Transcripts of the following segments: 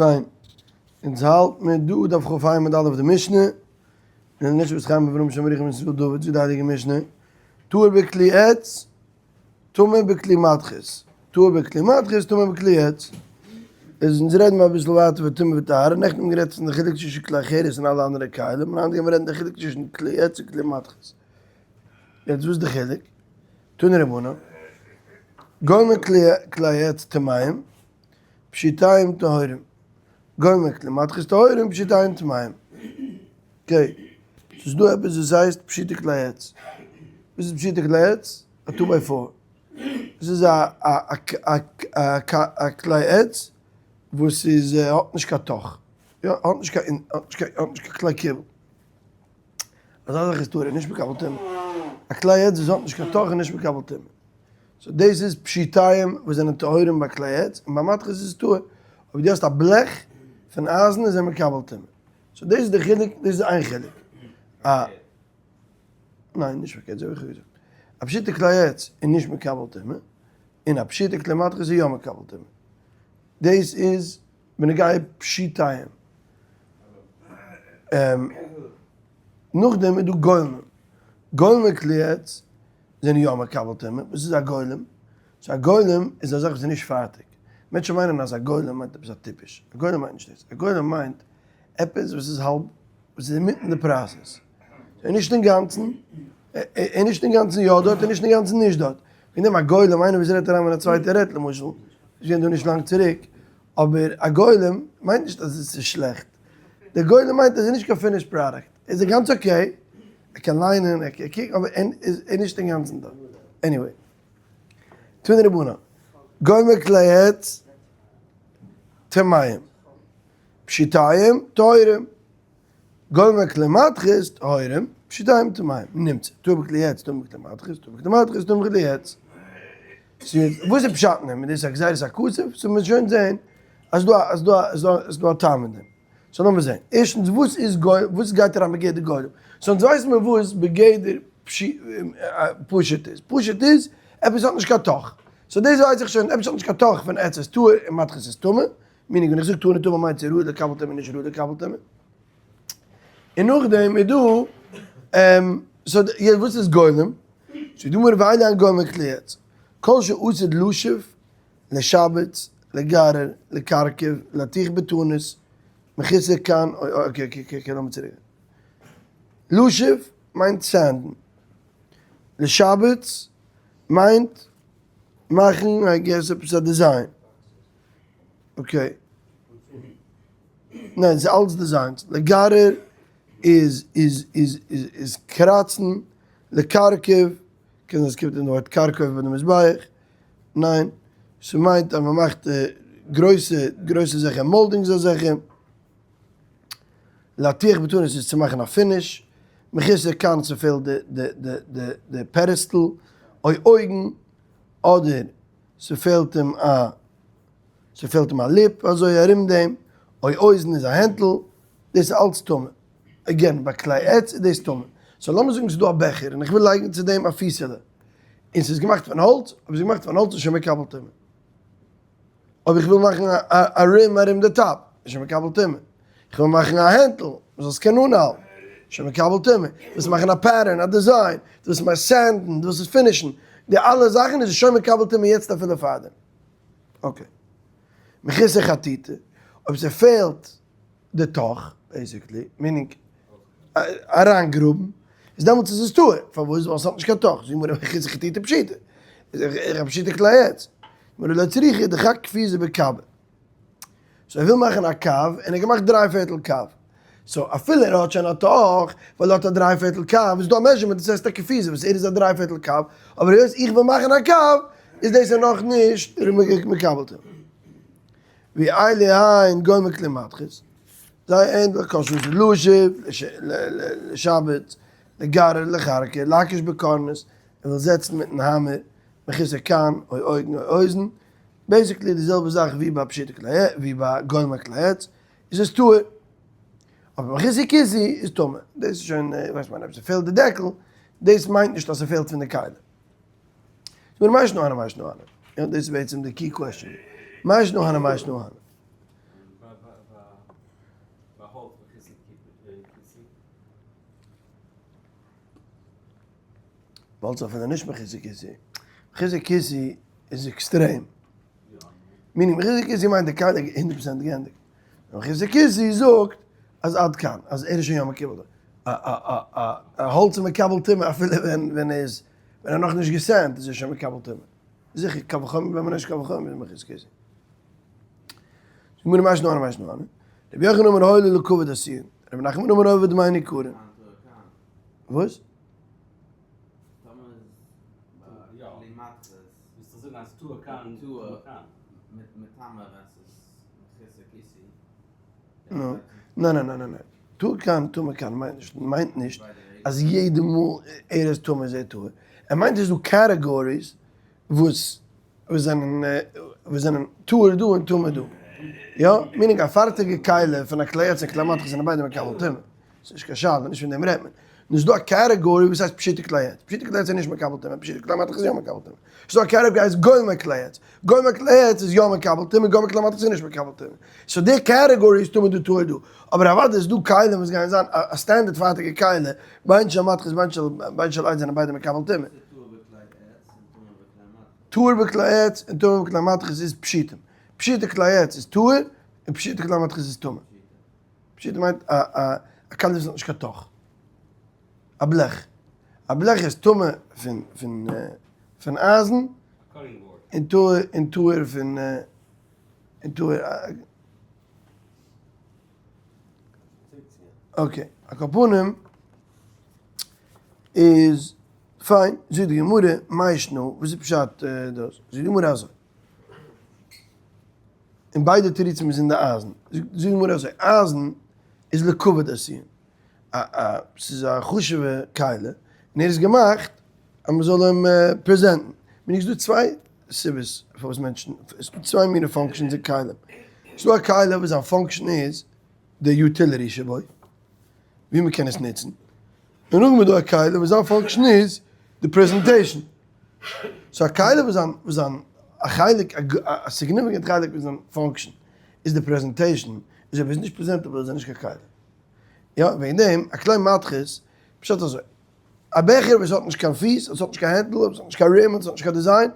פיין, אונז האלט מיר דא דף כ ה עמוד א' די משנה, און נישט וואס חיים אברהם שמריך און ישראל דוד זאגט די הייליגע משנה, טהור בכלי עץ, טמא בכלי מתכות, טהור בכלי מתכות, טמא בכלי עץ. איז אונז רעדן מיר אביסל ווייטער פון טומאה וטהרה, נעכטן האבן מיר גערעדט פון די חילוק צווישן כלי חרס און אלע אנדערע כלים, און היינט גייען מיר רעדן די חילוק צווישן כלי עץ און כלי מתכות. יעצט וואס איז די חילוק? תנו רבנן, גולמי כלי עץ טמאים, פשיטיים טהורים, גולמי כלי מתכות טהורים, פשיטיים טמאים. okay, ס'איז דא עפעס וואס הייסט פשוטי כלי עץ. וואס איז פשוטי כלי עץ? א two by four. דאס איז א כלי עץ וואס איז האט נישט קיין תוך. יא, האט נישט קיין האט נישט קיין האט נישט קיין כלי קיבול. אזא זאך איז טהור, נישט מקבל טומאה. א כלי עץ וואס האט נישט קיין תוך איז נישט מקבל טומאה. so דאס איז פשיטיים וואס זענען טהורים ביי כלי עץ, און ביי מתכות איז עס טהור. אויב דו האסט א בלעך פון אייזן איז ער מקבל טומאה. so דאס איז די חילוק, דאס איז איין חילוק. א. ניין, נישט פארקערט, אזוי האב איך געזאגט. א פשוטע כלי עץ איז נישט מקבל טומאה, און א פשוטע כלי מתכות איז יא מקבל טומאה. דאס איז בנוגע פשיטיים. נאכדעם איז דא גולמים. גולמי כלי עץ זענען יא מקבל טומאה. וואס איז א גולם? so א גולם איז א זאך וואס איז נישט פארטיג. מענטשן מיינען אז א גולם מיינט עפעס א טיפש. א גולם מיינט נישט דאס. א גולם מיינט עפעס וואס איז האלב, וואס איז אינמיטן די process. ס'איז נישט אינגאנצן, איז נישט אינגאנצן יא דארט און נישט אינגאנצן נישט דארט. וועגן דעם א גולם, איינער וואס רעדט אריין ווען א צווייטער רעדט למשל, איז געווען דא נישט לאנג צוריק, אבער א גולם מיינט נישט אז עס איז שלעכט. דער גולם מיינט אז עס איז נישט קיין finished product. ער איז גאנץ okay, ער קען ליינען, ער קען קוקן, אבער ער איז נישט אינגאנצן דארט. anyway. תנו רבנן, גולמי כלי עץ טמאים, פשיטיים טהורים, גולמי כלי מתכות טהורים, פשיטיים טמאים, נמצא, טהור בכלי עץ, טמא בכלי מתכות, טהור בכלי מתכות, טמא בכלי עץ. וואס איז פשט אין דעם? איז דאס א גזירת הכתוב? so מ'וועט שוין זען אז דא אז דא אז דא א טעם אין דעם. so לאמיר זען. ערשטנס וואס איז גולם? וואס גייט אריין בגדר גולם? so אונז ווייסן מיר וואס בגדר פשוט איז. פשוט איז עפעס האט נישט קיין תוך. so דאס ווייס איך שוין, עפעס האט נישט קיין תוך פון עץ איז טהור און מתכות איז טמא. meaning ווען איך זאג טהור און טמא מיינט צו ראוי לקבל טומאה נישט ראוי לקבל טומאה. און נאכדעם איז דא, so יעצט וואס איז גולם? so דא מיר וויילע אין גולם כלי עץ. כל שעתיד לשוף, לשבץ, לגרר, לקרקב, להתיך בטונוס, מחוסר כן, okay okay okay לאמיר צוריק גיין. לשוף מיינט sand ן. לשבץ מיינט מאכן I guess עפעס א design. Okay. ניין ס'איז אלץ designs. לגרר איז איז איז איז קראצן, לקרקב, קען זיין ס'קומט אין די ווארט קרקוב ביי די מזבח, ניין, ס'מיינט אז מ'מאכט גרויסע גרויסע זאכן, moldings אזעלכע, להטיח בטונוס איז צו מאכן א finish, מחוסר כן ס'פעלט די די די די די pedestal, אוי אויגן, אדער ס'פעלט אים א ס'פעלט אים א ליפ אזוי ארום דעם, אוי אוזן איז א הענטל, דאס איז אלץ טמא. again, ביי כלי עץ איז דאס טמא. so לאמיר זאגן ס'איז דא א בעכער און איך וויל לייגן צו דעם א פיסעלע, און ס'איז געמאכט פון האלץ, אויב ס'איז געמאכט פון האלץ איז שוין מקבל טומאה. אויב איך וויל מאכן א rim ארום די top, איז שוין מקבל טומאה. איך וויל מאכן א הענטל, מ'זאל עס קענען אנהאלטן, איז שוין מקבל טומאה. דו ווילסט מאכן א pattern, א design, דו ווילסט מאכן sand ן, דו ווילסט עס finish ן, די אלע זאכן איז עס שוין מקבל טומאה יעצט אפילו פארדעם. okay. מחוסר חטיטה, אויב ס'פעלט די תוך, basically, meaning אריינגראבן, איז דעמאלטס איז עס טהור, פארוואס? ווייל ס'האט נישט קיין תוך, זאגט גמרא מחוסר חטיטה פשיטא, איז א פשוטע כלי עץ, גמרא לא צריכא דחד כפיזה בקבא, so ער וויל מאכן א קו, און ער האט געמאכט דריי פערטל קו, so אפילו ער האט שוין א תוך, ווייל ער האט א דריי פערטל קו, איז דא א measurement וואס הייסט א כפיזה וואס ער איז א דריי פערטל קו, אבער היות איך וויל מאכן א קו, איז דאס נאך נישט מקבל טומאה. ואלו הן גולמי כלי מתכות, זיי ענדליך כל שעתיד לשוף, לשבץ, לגרר, לכרכר, להקיש בקורנס, ער וויל זעצן מיטן האמער, מחוסר כן, או אוגן או אוזן, basically די זעלבע זאך ווי ביי פשוטע כלי עץ, ווי ביי גולמי כלי עץ, איז עס טהור. אבער מחוסר כיסוי איז טמא. דאס איז שוין, ווייסט מען אויב ס'פעלט די דעקל, דאס מיינט נישט אז ס'פעלט פון די כלי. זאג מיר מאי שנא הני מאי שנא הני? יא דאס איז בעצם די key question. מאי שנא הני מאי שנא הני? ביי האלץ מחוסר כיסוי? האלץ אפילו נישט מחוסר כיסוי. מחוסר כיסוי איז עקסטרעם. meaning מחוסר כיסוי מיינט די כלי איז הונדערט פראצענט געענדיגט. מחוסר כיסוי זאגט אז עד כאן, אז ער איז שוין יא מקובל. א האלץ איז מקבל טומאה אפילו ווען ווען ער איז ווען ער נאכנישט געסענט איז ער שוין מקבל טומאה. זיכער קל וחומר ווען מען נישט קל וחומר איז מחוסר כיסוי. גמרא מאי שנא מאי שנא רבי יוחנן אמר הואיל לכבוד עשין רבי נחמן אמר הואיל ודמי ניכרים. וואס? נו, ניין ניין ניין ניין, טהור כאן טמא כאן מיינט נישט, מיינט נישט אז יעדע מאל ער איז טמא איז ער טהור, ער מיינט עס איז דא categories וואס וואס זענען וואס זענען טהור דא און טמא דא, יא, meaning א פארטיגע כלי פון א כלי עץ און כלי מתכות זענען ביידע מקבל טומאה, ס'איז נישט קיין שאלה, נישט פון דעם רעדט מען. נו ס'איז דא א category וואס הייסט פשוטע כלי עץ, פשוטע כלי עץ איז נישט מקבל טומאה, פשוטע כלי מתכות איז יא מקבל טומאה. ס'איז דא א category הייסט גולמי כלי עץ, גולמי כלי עץ איז יא מקבל טומאה, גולמי כלי מתכות איז נישט מקבל טומאה. so די category איז טמא דא טהור דא. אבער אוודאי איז דא כלים וואס גייען זיין א standard פארטיגע כלי, בין של מתכות בין של בין של עץ זענען ביידע מקבל טומאה. טהור בכלי עץ און טמא בכלי מתכות איז פשוטים. פשוטע כלי עץ איז טהור און פשוטע כלי מתכות איז טמא. פשוט מיינט א א א כלי וואס האט נישט קיין תוך. א בלעך. א בלעך איז טמא פון פון פון אייזן און טהור און טהור פון און טהור okay, על כל פנים איז פיין, זאגט די גמרא, מאי שנא, וואס איז פשט דאס? זאגט די גמרא אזוי. און ביידע תירוצים איז אין די אייזן. זאגט די גמרא אזוי, אייזן איז לכבוד עשויין. א א ס'איז א חשוב'ע כלי, און ער איז געמאכט אז מ'זאל אים present ן. meaning ס'דא צוויי סיבות פארוואס מענטשן, ס'דא צוויי מיני functions אין כלים. ס'דא א כלי וואס זיין function איז די utility שבו, ווי מ'קען עס נוצן. און נאכדעם איז דא א כלי וואס זיין function איז די presentation. so א כלי וואס זיין וואס זיין א חלק א significant חלק פון זיין function איז די presentation, איז אויב עס איז נישט presentable איז ער נישט קיין כלי. יא, וועגן דעם א כלי מתכות, פשט אזוי, א בעכער וואס האט נישט קיין פיס, וואס האט נישט קיין handle, וואס האט נישט קיין rim, וואס האט נישט קיין design,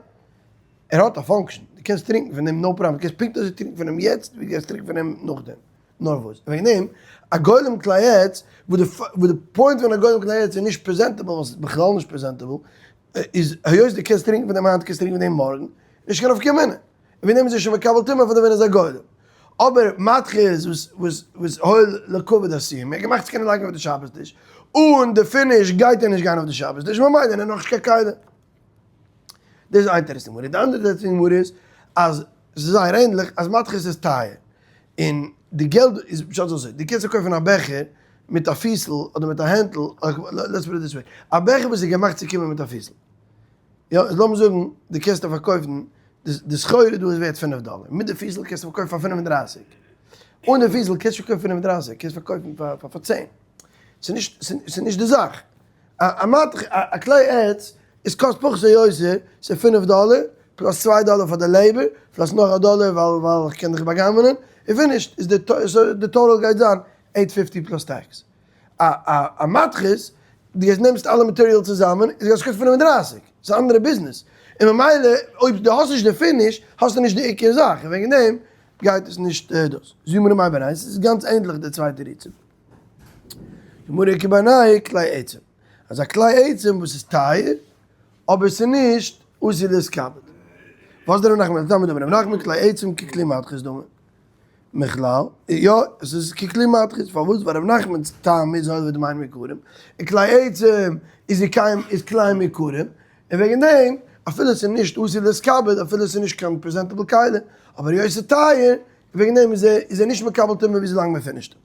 ער האט א function, דו קענסט טרינקען פון דעם no problem, דו קענסט פונקט אזוי טרינקען פון דעם יעצט ווי דו קענסט טרינקען פון דעם נאכדעם. נאר וואס? וועגן דעם, א גולם כלי עץ, וואס די point פון א גולם כלי עץ איז נישט presentable, ווייל ס'איז בכלל נישט presentable, איז היות דו קענסט טרינקען פון דעם היינט קענסטו טרינקען פון דעם מארגן, נישט קיין נפקא מינה. און וועגן דעם איז ער שוין מקבל טומאה פון דעם ווען ער איז א גולם. אבער מתכות וואס וואס וואס הואיל לכבוד עשויין, ער האט געמאכט צו קענען לייגן אויף די שבת טיש, אן די finish גייט ער נישט גיין אויף די שבת טיש, ממילא איז ער נאכנישט קיין כלי. דאס איז איין תירוץ אין גמרא. די אנדערע תירוץ אין גמרא איז אז ס'איז זייער ענדליך אז מתכות איז טייער, און די געלט איז פשט אזוי, דו קענסט קויפן א בעכער מיט א פיסל אדער מיט א הענטל, let's put it this way, א בעכער וואס איז געמאכט צו קומען מיט א פיסל, יא, איז לאמיר זאגן דו קענסט פארקויפן, די סחורה דא איז ווערט פינף דאלער, מיט די פיסל קענסטו פארקויפן פאר פינף און דרייסיג, אן די פיסל קענסטו נישט פארקויפן פינף און דרייסיג, קענסט פארקויפן פאר צען, ס'איז נישט, ס'איז נישט די זאך. א מתכ א כלי עץ איז קאסט פחות או יותר ס'איז פינף דאלער plus צוויי דאלער פאר די labor plus נאך א דאלער ווייל ווייל איך קען דיך בא'גנב'ענען און finished איז די די total גייט זיין eight fifty plus tax. א א א מתכות דו גייסט נעמסט אלע material צוזאמען איז גייסט קאסט 35 ס'איז א אנדערע ביזנעס און ממילא אויב דו האסט נישט די finish האסטו נישט די עיקר זאך און וועגן דעם גייט עס נישט דאס. זאג מיר מאי בינייהו ס'איז גאנץ ענדליך די צווייטע ריצעפט. גמרא איכא בינייהו כלי עצים, אז א כלי עצים וואס איז טייער אבער ס'איז נישט עשוי להתכבד. וואס דער ר' נחמן תלמיד אמר ר' נחמן כלי עצים ככלי מתכות דמי. מכלל, יא, עס איז ככלי מתכות, פארוואס? ווייל ר' נחמנ'ס טעם איז הואיל ודמיהן מעיקרים, און כלי עצים איז יקיים איז כלי מעיקרים, און וועגן דעם אפילו עס איז נישט עשוי להתכבד, אפילו עס איז נישט קיין presentable כלי, אבער היות עס איז טייער, וועגן דעם איז ער איז ער נישט מקבל טומאה ווי אזוי לאנג מען finish ט אים.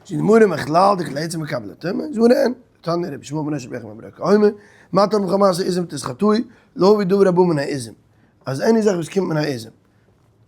זאגט די גמרא מכלל דכלי עצים מקבלי טומאה, זאגט די גמרא אין, תניא רבי ישמעאל בנו של רבי יוחנן בן ברוקה אומר, מה טוב לכל מעשה עזים תסחטוהו, להביא דבר הבא מן העזים, אז any זאך וואס קומט מן העזים,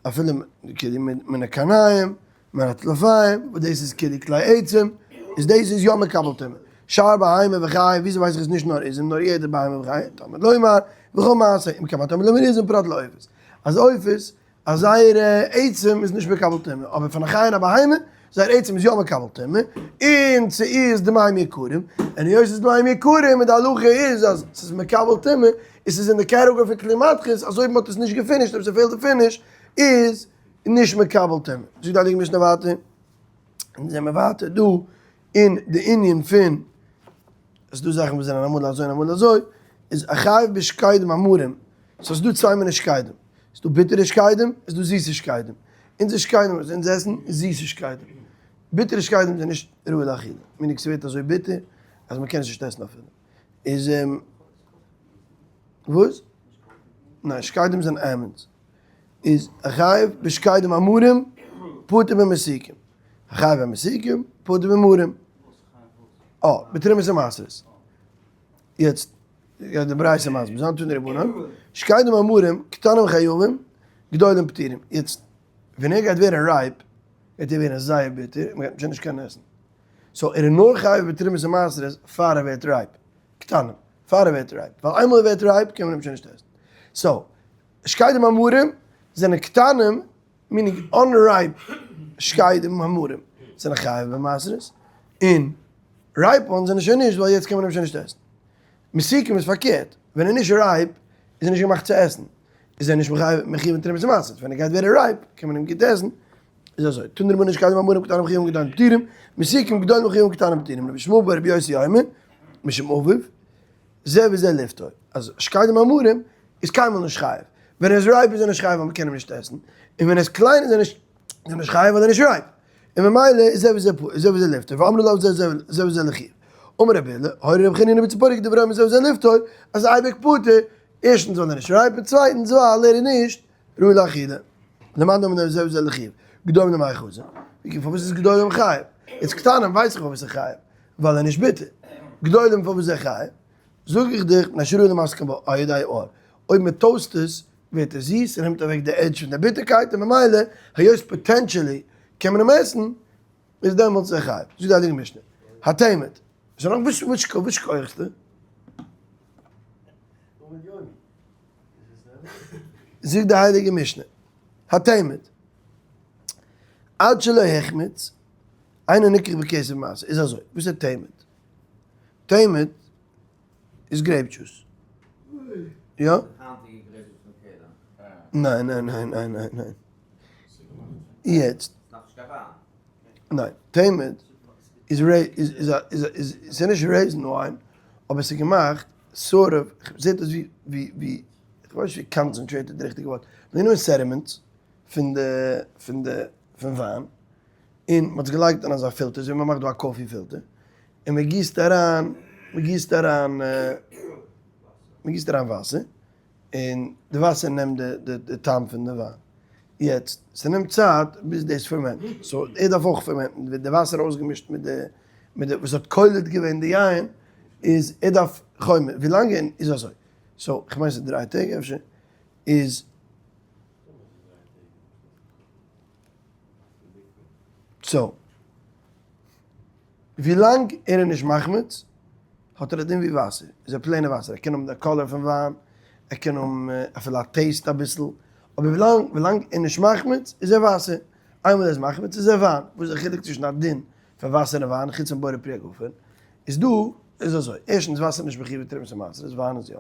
אפילו כאילו מן הקרניים, מן הטלפיים, וואס דאס איז כאילו כלי עצים, איז דאס איז יא מקבל טומאה. שאר בהמה וחיה, וויאזוי ווייס איך עס נישט נאר עזים, נאר יעדע בהמה וחיה, תלמוד לומר, וכל מעשה, אם כן מה תלמוד לומר עזים פרט לעופות. אז עופות. אז זייער עצם איז נישט מקבל טומאה, אבער פון א חיה און א בהמה, זייער עצם איז יא מקבל טומאה, און ס'איז דמיהם יקרים, און היות ס'איז דמיהם יקרים און די הלכה איז אז ס'איז מקבל טומאה, און ס'איז אין די category פון כלי מתכות, אז אויב מ'האט עס נישט געפינישט, אויב ס'פעלט די finish, איז נישט מקבל טומאה. זאגט די הייליגע משנה ווייטער, און זעמיר ווייטער דא אין די ענין פון עס איז דא זאכן וואס זענען אמאל אזוי און אמאל אזוי, איז החייב בשקדים המרים, סאו עס איז דא צוויי מיני שקדים, עס איז דא ביטערע שקדים, עס איז דא זיסע שקדים, אונזער שקדים וואס אונז עסן איז זיסע שקדים, ביטערע שקדים זענען נישט ראוי לאכילה, meaning ס'ווערט אזוי ביטער אז מ'קען עס נישט עסן אפילו, איז וואס? ניין שקדים זענען almonds, איז החייב בשקדים המרים פטור במתוקים, החייב במתוקים פטור במרים. אה, בתרומות ומעשרות. יעצט גייט די ברייתא מסביר זיין תנו רבנן, שקדים המרים, קטנים חייבים, גדולים פטורים. יעצט, ווען ער גייט ווערן ripe, גייט ער ווערן זייער ביטער, און מ'גייט אים שוין נישט קענען עסן. so ער איז נאר חייב בתרומות ומעשרות פאר ער ווערט ripe. קטנים, פאר ער ווערט ripe. ווייל איינמאל ער ווערט ripe קען מען אים שוין נישט עסן. so, שקדים המרים זענען קטנים meaning unripe שקדים המרים זענען חייב במעשרות, און ripe ones זענען שוין נישט ווייל יעצט קען מען אים שוין נישט עסן. מתוקים איז פארקערט, ווען ער איז נישט ripe איז ער נישט געמאכט צו עסן, איז ער נישט מחויב אין תרומות ומעשרות, ווען ער גייט ווערן ripe קען מען אים גוט עסן, איז אזוי, תנו רבנן שקדים המרים קטנים חייבים גדולים פטורים, מתוקים גדולים חייבים קטנים פטורים, רבי ישמעאל ברבי יוסי אומר, משום אביו, זה וזה לפטור, אז שקדים המרים איז קיינמאל נישט חייב, ווען ער איז ripe איז ער נישט חייב ווייל מ'קען אים נישט עסן, און ווען ער איז קליין איז ער נישט איז ער נישט חייב ווייל ער איז נישט ripe, און ממילא איז זה וזה פ זה וזה לפטור, ואמרי לה זה זה וזה לחיוב. אמר רבי אילעא, הורה רבי חנינא בן ציפורי כדברי אומר זה וזה לפטור, אז אייביג פטור, ערשטנס ווייל ער איז נישט ripe און צווייטנס ווייל ער איז נישט ראוי לאכילה. למאן דאמר זה וזה לחיוב, גדולים למאי חזו, פארוואס איז גדולים חייב? איז קטנים ווייס איך פארוואס איז חייב, ווייל ער איז נישט ביטער. גדולים פארוואס איז ער חייב? זאג איך דיך, מפני שראוי למשקין בו על ידי האור, אויב מען toast עס ווערט עס זיס און נעמט אוועק די edge פון די ביטערקייט און ממילא היות potentially קען מען אים עסן איז דעמאלטס ער חייב. זאגט די הייליגע משנה, התמד, איז נאך וואס וואס וואס שקויעכסטו? זאגט די הייליגע משנה, התמד, עד שלא החמיץ, אינו נקרא בכסף מעשר, איז אזוי, וואס איז תמד? תמד איז grape juice. יא? ניין ניין ניין ניין ניין ניין. יעצט. ניין. תמד איז איז איז איז איז ס'איז נישט raisin wine, אבער ס'איז געמאכט sort of, זעט אויס ווי ווי ווי, כ'ווייס נישט ווי concentrated איז די ריכטיגע ווארט, מ'האט גענומען sediments פון די פון די פון וויין, און מ'האט עס געלייגט אין אזא פילטער, אזוי ווי מ'מאכט דא א coffee filter, און מען גיסט אריין, מען גיסט אריין, מען גיסט אריין וואסער, און די וואסער נעמט די די טעם פון די וויין. יעצט, ס'נעמט צייט ביז דאס ferment, so ער דארף אויך ferment ן, ווען די וואסער אויסגעמישט מיט די מיט די וואס האט קולט געווען די יין, איז ער דארף חומר, ווי לאנג ער איז אזוי, so כ'מיין ס'איז 3 טעג אפשר, איז. so. ווילאנג ער איז נישט מחמיץ האט ער א דין ווי וואסער, איז ער plain ע וואסער, ער קען האבן די color פון וויין, ער קען האבן אפילו א taste אביסל, אבער ווילאנג ווילאנג ער איז נישט מחמיץ איז ער וואסער, איינמאל ער איז מחמיץ איז ער וויין, וואס איז די חילוק צווישן א דין פון וואסער און וויין חוץ פון בורא פרי הגפן, איז דא איז אזוי, ערשטנס וואסער איז נישט מחיוב בתרומות ומעשרות, וויין איז יא,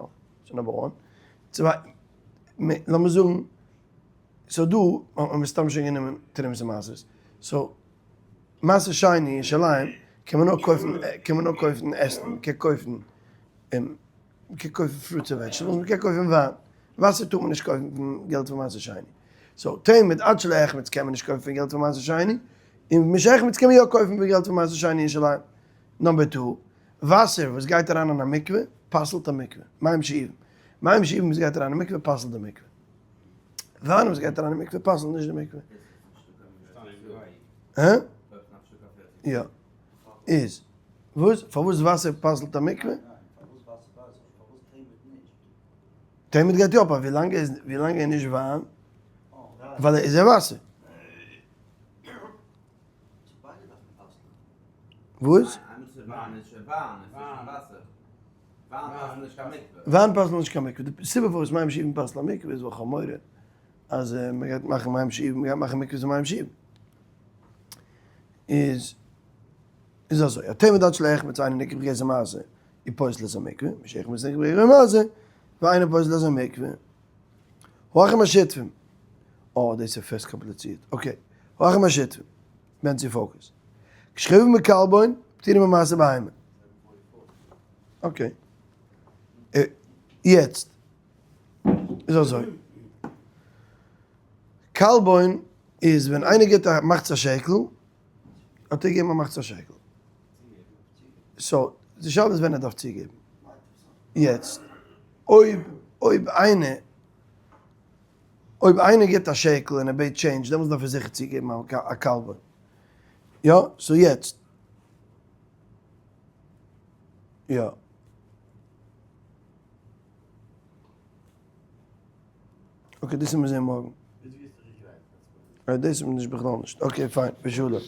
ס'איז number one, צוויי, לאמיר זאגן, so דא האט מען מסתם שוין גענומען תרומות ומעשרות, so. מעשר שני אין ירושלים קען מען נאר קויפן קען מען נאר קויפן עסן, מען קען קויפן מען קען קויפן fruits און vegetables, מען קען קויפן וויין, וואסער טאר מען נישט קויפן פון געלט פון מעשר שני, so תמד עד שלא החמיץ קען מען נישט קויפן פון געלט פון מעשר שני, און משהחמיץ קען מען יא קויפן פון געלט פון מעשר שני אין ירושלים. number two, וואסער וואס גייט אריין אין א מקווה פסל'ט א מקווה, מים שאובים, מים שאובים וואס גייט אריין אין מקווה פסל'ט די מקווה, וויין וואס גייט אריין אין מקווה פסל'ט נישט די מקווה. הא? יא. איז וואס? פארוואס וואסער פסל'ט א מקווה? תמיד גייט יא אפ, ווילאנג ער איז ווילאנג ער איז נישט וויין, ווייל ער איז ער וואסער. וואס? וויין פסל'ט נישט קיין מקווה. די סיבה פארוואס מים שאובים פסל'ן א מקווה איז ווייל כ'האב מורא. אז מען גייט מאכן מים שאובים, מען גייט מאכן מקוואות און מים שאובים. איז איז אזוי, הטמא דארט שלא יחמץ אינו ניכר בגזע מעשה, אי פוסל את המקווה, משיחמץ ניכר בגזע מעשה, ואינו פוסל את המקווה. האחים השותפים, אה דאס איז פעסט קאמפליצירט, okay, האחים השותפים, ווענדט זיך focus. כשחייבים בקלבון, פטורים ממעשר בהמה. Okay. יעצט, איז אזוי. קלבון איז ווען איינער גיבט א מחצית השקל, האט ער געגעבן א מחצית השקל. So, די שאלה איז ווען ער דארף צוגעבן. יעצט, אויב, אויב איינער, אויב איינער גיבט א שקל און ער בעט change, דעמאלטס דארף ער זיכער צוגעבן א קלבון. יא? So יעצט. יא. Okay, דאס וועלן מיר זען מארגן. דאס איז נישט בכלל נישט. Okay, פיין, בשלום.